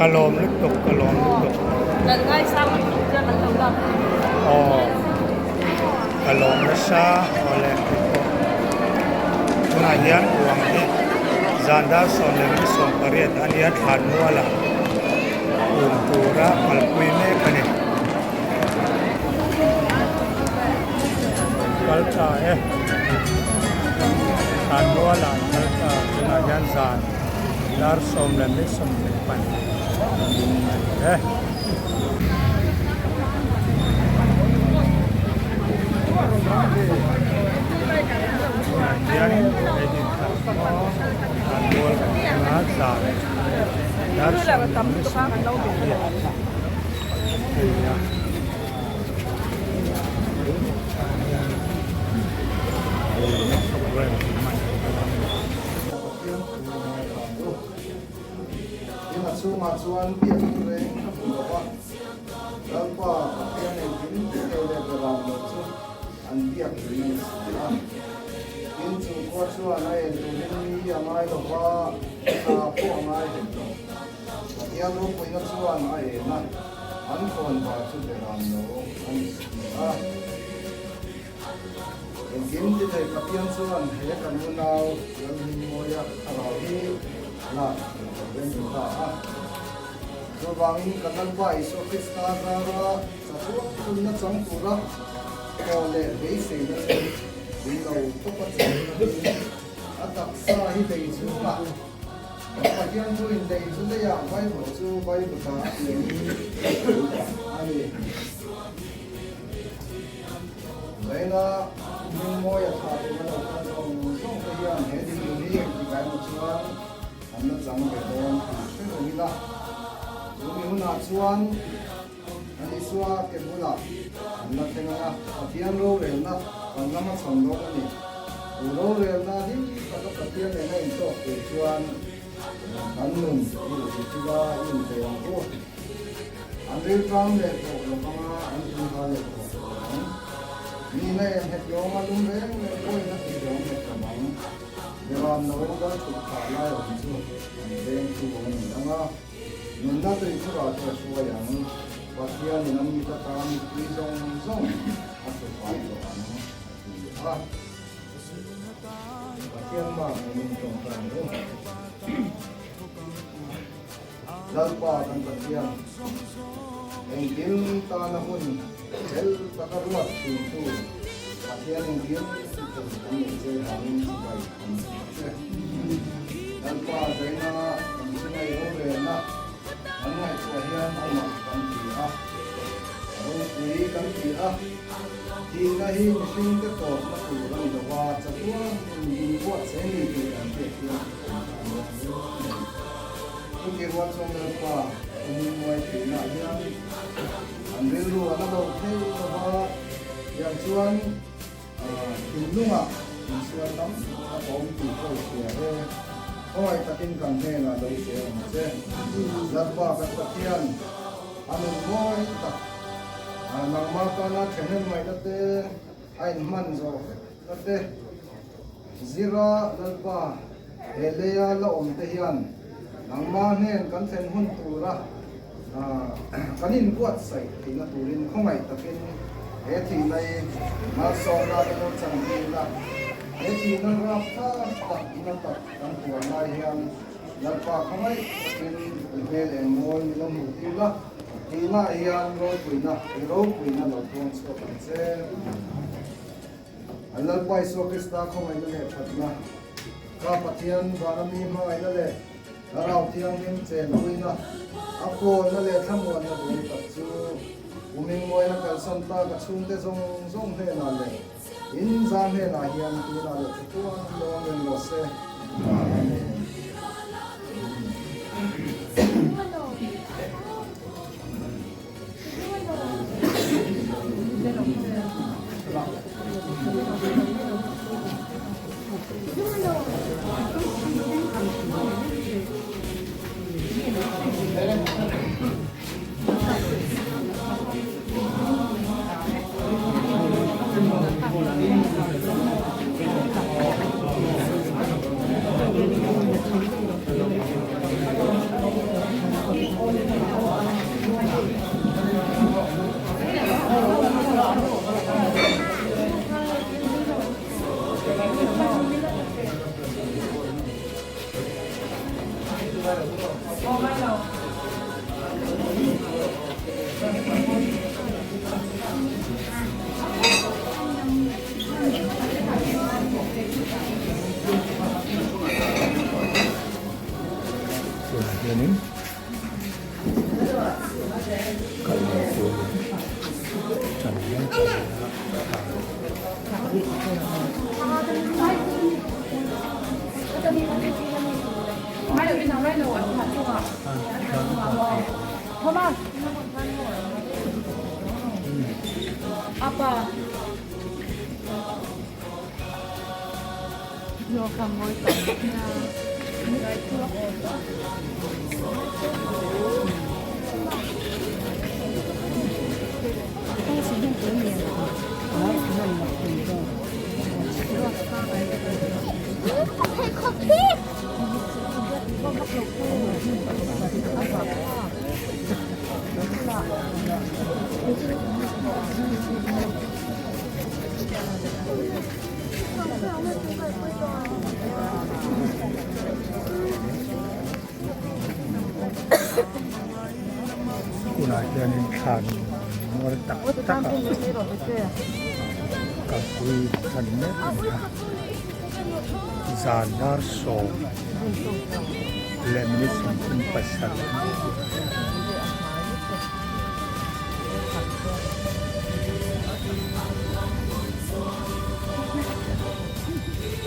Ka lawm lutuk, ka lawm lutuk. Aw, ka lawm nasa awle keipawh. Tunah hian ruang hi zan dar 18 a nia thlanmualah um tura kalpui mek a ni. Kal ta e. Thlanmualah an kal ta. Tunah hian zan dar 12 a ni e. Tunah hian hei thlanmual kan thleng a zan dar 12 Hei a program hman Tin a chhungah chuan biak chu reng a hmu lo va, Lalpa Pathian engkim thei leh beram lo chu an biak in a ni si a. Tin chu khua chuan a en turin mi a ngai lo va, hna pawh a ngai hek lo. Pathian ropuina chuan a en a, an khawnvar chu beram lo a ni si a. Engkim ti thei Pathian chuan he kan unau Lalhmingmawia thlarau hi lak a lo rem ta ta a. Chuvangin kan Lalpa Isua Krista zara chatuan nunna chang tura thaw leh beiseina chu min lo tawp a cheng a taksa hi lei chhungah Pathian chu inlei chu leiah Bible chu Bible-ah a piang a ni. Zaina hmingmawi a thlah tur a lo kal zawng zawng te hian he dinhmun hi engtikah emaw chuan an la chang ve dawn tih hre reng ila. Chu mi hunah chuan an Isua ke bulah an la thleng ang a, Pathian rorelna kan lam a chhawn dawn a ni. Chu rorelna hlim taka Pathian nena intawk tur chuan kan nun i ui thila i inpeih ang u. An rilṭam leh tawh lo vanga an inha leh tawh lo ang. Nihna em het lawng a lum reng leh pawhin a tih lawng het lo ang. Beram no dal thut phah lai awm chu an veng thu a ni ang a, nunna tui churah te a hruai ang. Pathianin an mit ata mittui zawng zawng a hru fai tawh ang, a ti a. Pathian bak min tawngtai ang u. Lalpa kan Pathian, engkim tana hun fel taka ruat thintu Pathian engkim thei kan neih che vangin chibai kan hmu a che. Lalpa zaina kan chunga i rorelna kan ngaihtuah hian amah kan ti a, ropui kan ti a, thihna hi mihringte tawpna tur a ni lo va, chatuan inbuatsaih ni tih kan hriat hian kan tan dawn hle a ni. Chuti rual chuan Lalpa Uminguai theihnaah hian an rilru a la lo thei lo va, tiang chuan thinlungah insual tam tak a awm tih pawh i hria e. Khawngaih takin kan hnenah lo che ang che. Lalpa kan Pathian, a nun mawi tak, nangmah tana thehnem ngaihna te, a inhman zawh vekna te, Zira Lalpa, he leia la awm te hian nangmah hnen kan thlen hun tura kan inbuatsaih theihna turin khawngaih takin he thihna i malsawmna te lo chan tir a, he thihna rapthlak tak na tak kan tuar lai hian Lalpa khawngaih takin i hmel eng mawi min lo hmuh tir la, thihna hian ropuina, i ropuina lo puang chhuak ang che. An Lalpa Isua Krista khawngaihna leh thatna, Ka Pathian vana mi hmangaihna leh Thlarau Thianghlim chenpuina, a pawlna leh thlamuanna dun tak chu kumin nguaina kalsan ta ka chhungte zawng zawng hnenah leh in za hnenah hian tunah leh chatuan lawm reng rawh se. Amen. Tunah hianin kalna tur tan hian Tunah hianin thlan mual tak tak a kalpui tan mek a ni a zan dar sawm leh minute 37 a ni tunah hian.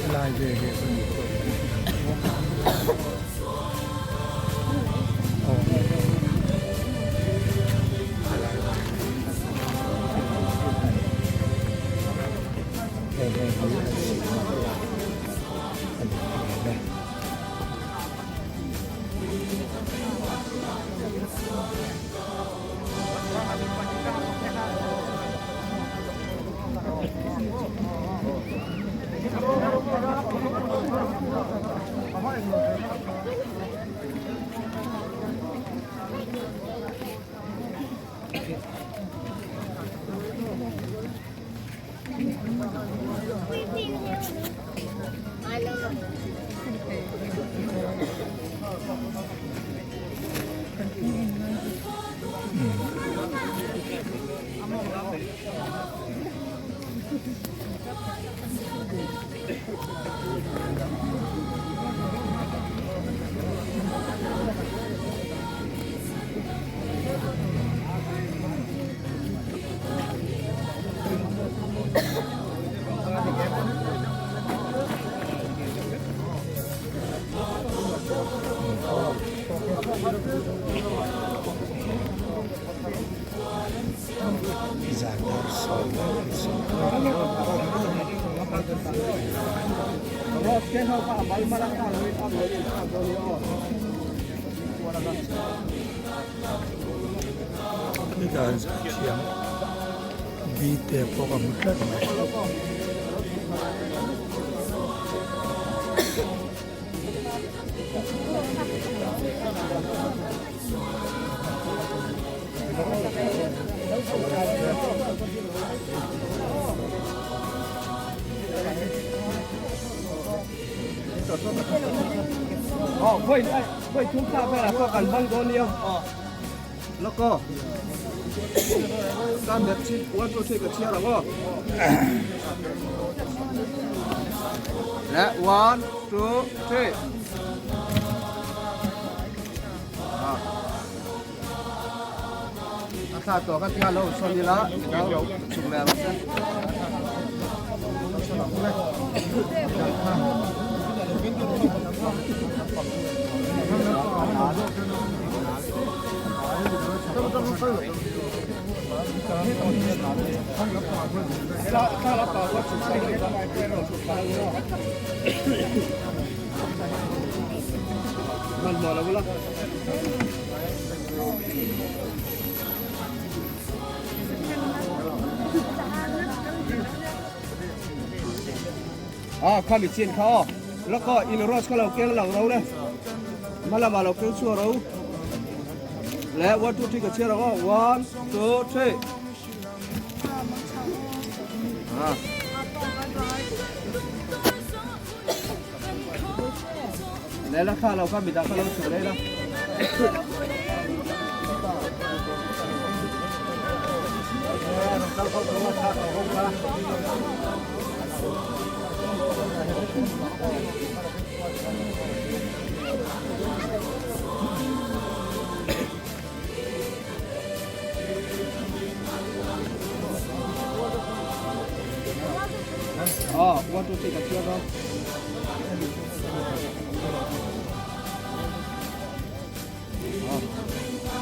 Helai vel hi a ni tawh heng hi an siam a ni hmel e. Khitah an zai thiam bite pawh ka hmu tlat mai. Lela kha lo kha midang kha lo chhuah leh la. Oh, 1, 2, 3, ka chhiar dawn.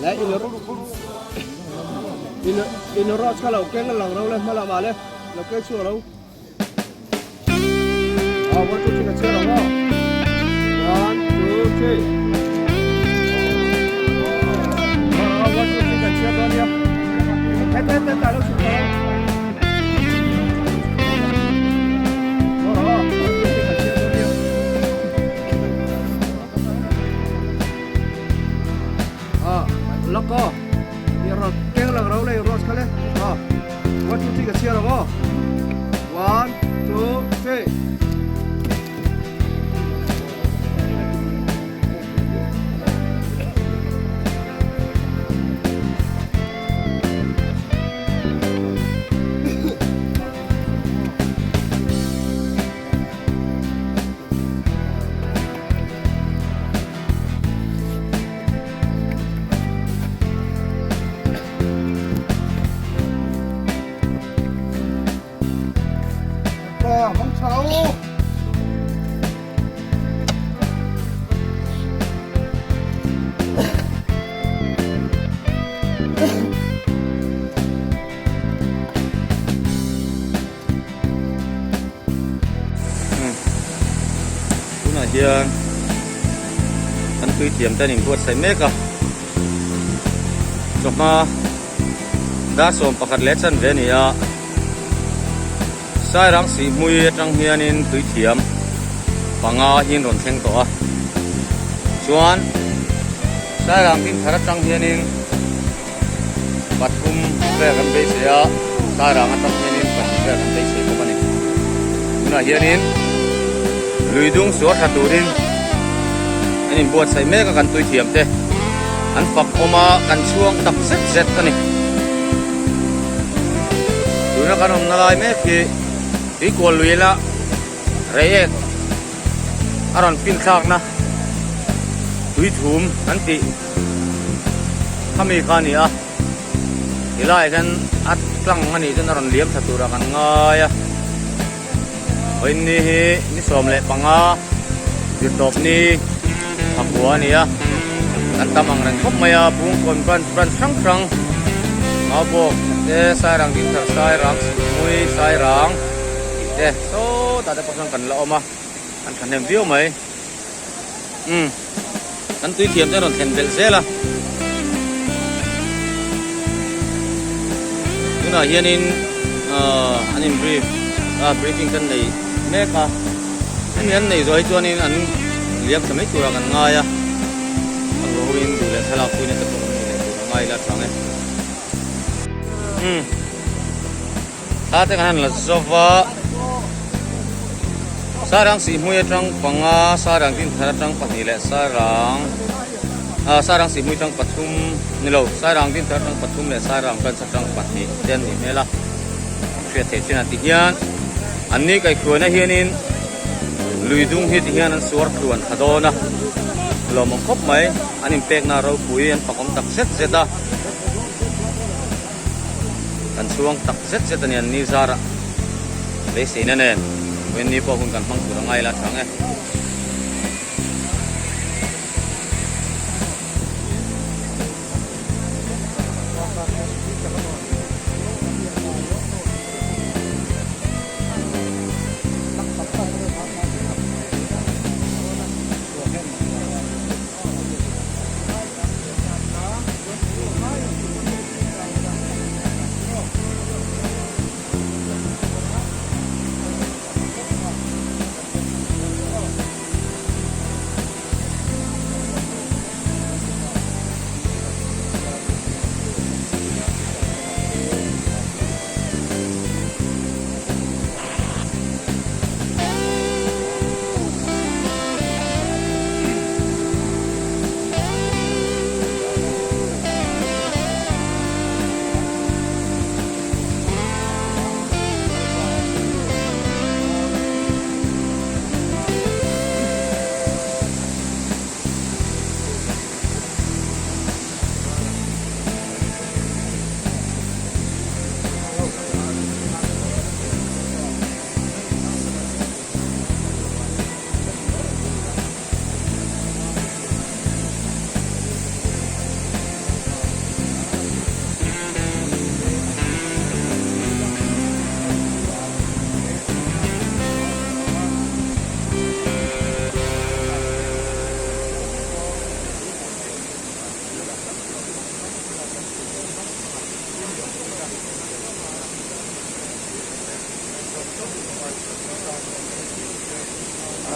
Le in in ro kha lo keng lang ro le hma lamah le lo keng chhuak ro. Ah, 1, 2, 3 ka chhiar ang aw. 1, 2, 3. Ah, 1, 2, 3 ka chhiar dawn nia. Het het het lo chhuk ro. Lawk aw i rawn keng lang ro le i rose kha le aw one two three ka chhiar ang aw one two three. Pa mong chau. Tunah hian kan tui thiam te an inbuatsaih mek a chawhma dar 11 leh chanve a ni a Sairang Sihhmui atang hianin tui thiam panga hi an rawn thleng tawh a chuan Sairang Dinthar atang hianin. Pathum vel kan beisei a, Sairang atang hianin pahnih vel kan beisei bawk a ni. Tunah hianin lui dung suar tha turin an inbuatsaih mek a kan tui thiam te an fak awm a, kan chhuang tak zet zet a ni. Tuna kan awmna lai mek hi tuikual lui la reiek a rawn fin thlakna tuithum an tih. Khami kha a ni a, tilaiah hian a tlang a nih chuan a rawn liam thla turah kan ngai a, vawiin hi ni 15 zirtawp ni thakua a ni a, kan tam ang reng khawp mai a, Bungkawn branch branch hrang hrang Maubawk te Sairang Dinthar Sairang Sihhmui Sairang tih te sawtah te pawh sawn kan la awm a, an thahnem viau mai. Umm kan tui thiam te a rawn thlen belh zel a tunah hianin ahh an in brief a briefing te an nei mek a hemi an neih zawh hi chuanin an liam thla mai turah kan ngai a a huho in duh leh thlalak puina te pawh an ni leh tur a ngai ila tha ang e umm. Thla te kan han la zova Sairang Sihhmui atang panga Sairang Dinthar atang pahnih leh Sairang ah Sairang Sihhmui atang pathum ni lo Sairang Dinthar atang pathum leh Sairang Branch atang pahnih te an nih hmel a hriat theih chin a ti hian an ni kaihhruaina hianin lui dung hi ti hian an suar tluan thla dawn a lawmawm khawp mai an inpekna ropui an fakawm tak zet zet a. Kan chhuang tak zet zet a ni an ni zarah beiseina nen vawiin ni pawh hun kan hmang tur a ngai la chang e.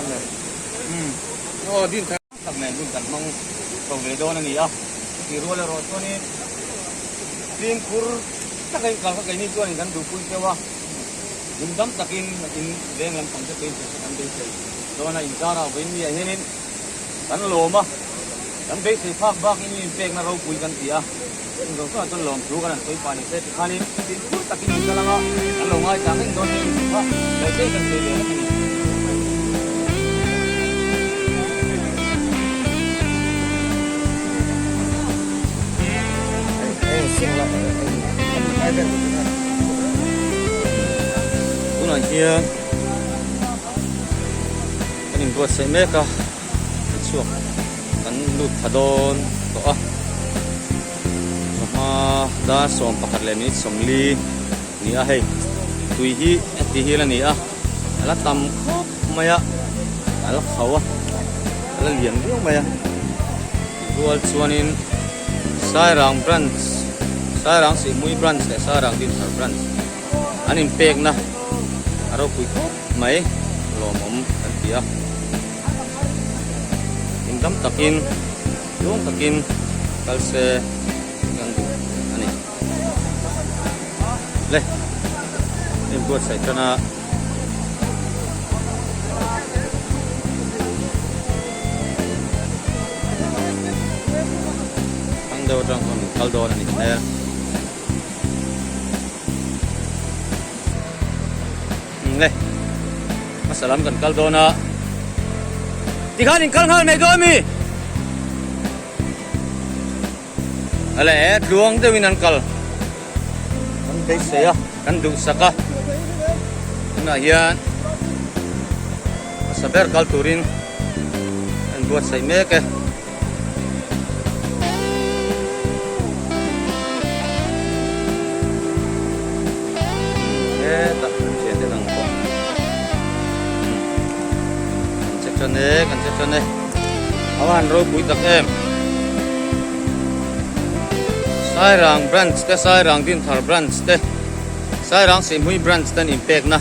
Umm aw din thar tak nen hun kan hmang chho ve dawn a ni a, chutih rual erawh chuanin fimkhur taka in kal kha keini chuanin kan duhpui cheu a, hmun dam takin in veng lampang te pawhin thlen kan beisei dawn a, inzar ah vawiin mi ah hianin kan lawm a, kan beisei phak bakin in inpekna ropui kan ti a. Chung zawng zawngah chuan lawmthu kan han sawi pah ni se tikhanin fimkhur takin in kal anga kan lo ngaithla reng dawn nia tih kha Laltei kan sawi ve vek a ni. Tunah hian kan inbuatsaih mek a, kan chhuak kan lut thla dawn tawh a. Chawhma dar 11 leh minute 40 ni a hei tui hi heti hian a ni a a la tam khawp mai a a la kho a a la lian viau mai a rual chuanin Sairang branch Sairang Sihhmui branch leh Sairang Dinthar branch an inpekna a ropui khawp mai lawmawm kan ti a in dam takin. Tluang takin kal se kan duh a ni. Le, hei buatsaih tan a. Thang deuh atang chuan min kal dawn a ni hmel. Le, hmasa lam kan kal dawn a. Tikhan in kal nghal mai dawn mi? Ale e tluang deuhin an kal. Kan beisei a, kan duhsak a. Tunah hian hmasa ber kal turin an buatsaih mek e. Hetah kan thian te dang pawh kan che tan e kan che tan e a va han ropui tak em Sairang branch te Sairang Dinthar branch te Sairang Sihhmui branch te an inpekna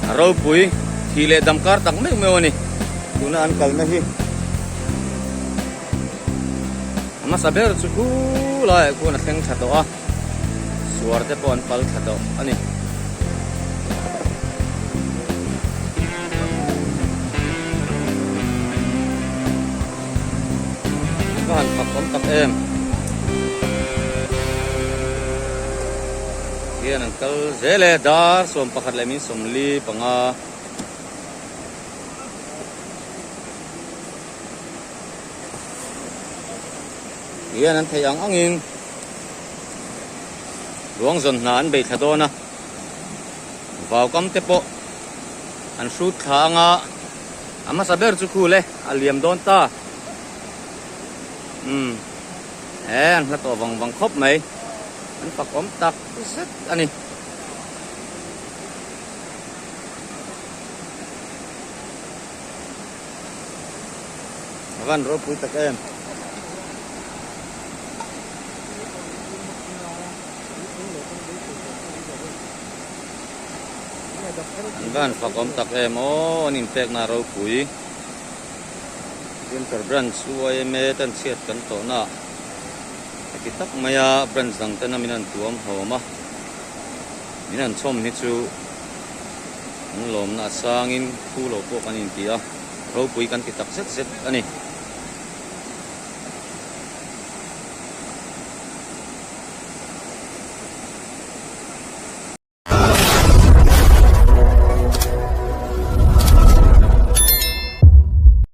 a ropui thih leh dam kar tak meuh meuh a ni tuna an kalna hi. A hmasa ber chu khu laiah khuan a thleng thla tawh a, suar te pawh an pal thla tawh a ni. Ka han fak awm tak em. Hian an kal zel e, dar 11 leh min 45. Hian an theih ang angin ruang zawn hna an bei thla dawn a vau kam te pawh an hrut thla anga a hmasa ber chu khul e a liam dawn ta umm he an hla tawh vang vang khawp mai an fak awm tak zet a ni. A van ropui tak em. An van fak awm tak em aw an inpekna ropui. Dinthar branch UIMA ten chhiat kan tawhna heti tak maia branch dang tena min han tuam hlawm a. Min han chhawm hi chu Kan lawmna a sangin thu lo pawh kan inti a, ropui kan ti tak zet zet a ni.